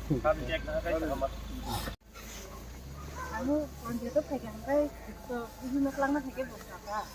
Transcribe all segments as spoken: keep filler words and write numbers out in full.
Ano, ang dito pa yan, kay, ito, hindi na lang na sige, basta ka.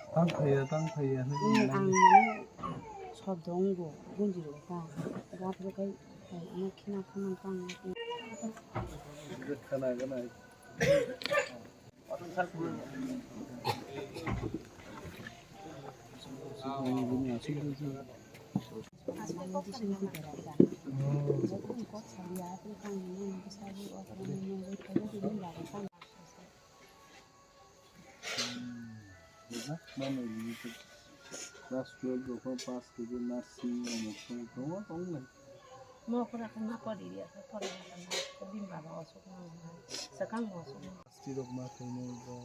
Tang phaiya, tang phaiya hinwi ang mane sodongo gunjiro ta. Gathro kai ano khina khana tang. Khana gana. Class twelve rok pass khe nursing rok tongo, tongo. Mo pura khe ma pori ya, pori ya, ko bin baba osuk ma, sakang mo osuk ma. Plastic rok ma tongmo bo,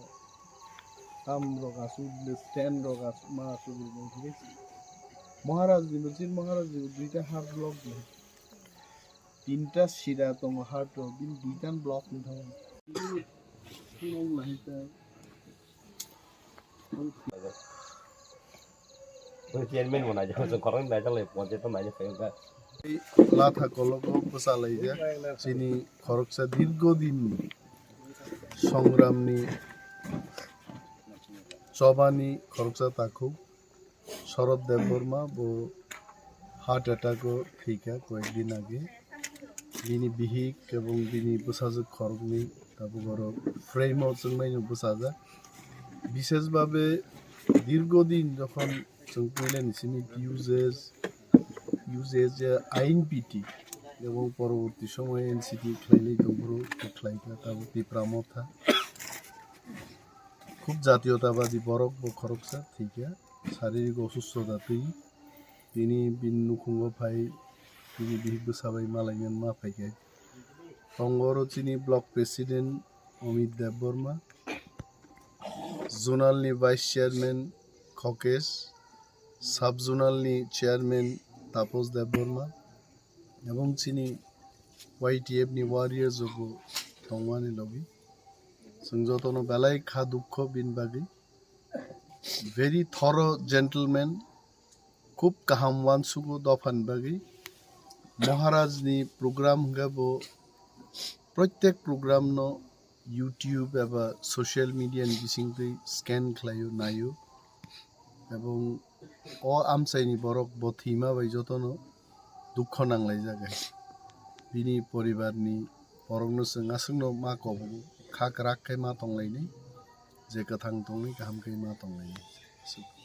tam rok asuk, stand rok asuk, ma asuk rok bo khe. Maharaj ni bo, Maharaj ni bo duita half block ni. Tinta sida tongo hard rok, bini duitan block wng thangwi. Chairman bo naijak, chwng khoroknwi naijak lai, panchayat o naijak phai wngkha. Latha kologo bwchalaijak chini khoroksa dirgo dinni songramni chobani khoroksa takhuk. Sharad Debbarma bo heart attack o thwikha koyek din age. Bini bihik ebong bini bwsajwk khoroknwi tabuk oro frame o chwngnaino bwchajak. Bishesh bhabe dirgo din jokhon chwng puilani simi uses, uses ain piti ebong poroborti somoy N C T khlainai tongphuru khlaikha tabuk Tipra Motha. Khub jatiyotabadi borok bo khoroksa thwikha, saririk osustota twi tini bini nukhungo phai tini bihik bwsa bai malainani ma phaikha. Tongo oro chini block president Amit Debbarma, zonal ni vice chairman Khokesh, sub zonal ni chairman Taposh Debbarma, ebong chini Y T F ni warriors rok bo tongmani logi. Chwng jotono belai kha dukho bini bagwi. Very thorough gentleman, khub kaham uansugo dophani bagwi. Maharaj ni program hwnkhe bo protek program no YouTube eba social media ni bisingtwi scan khlaio, naio. Ebong o amchaini borok bo thwima bai jotono dukho nanglaijak hai. Bini poribar ni borokno chwng aswkno ma kobogo, kha kwrak khe ma tonglainai, je kwthang tongwi kaham khe ma tonglainai. Aswk.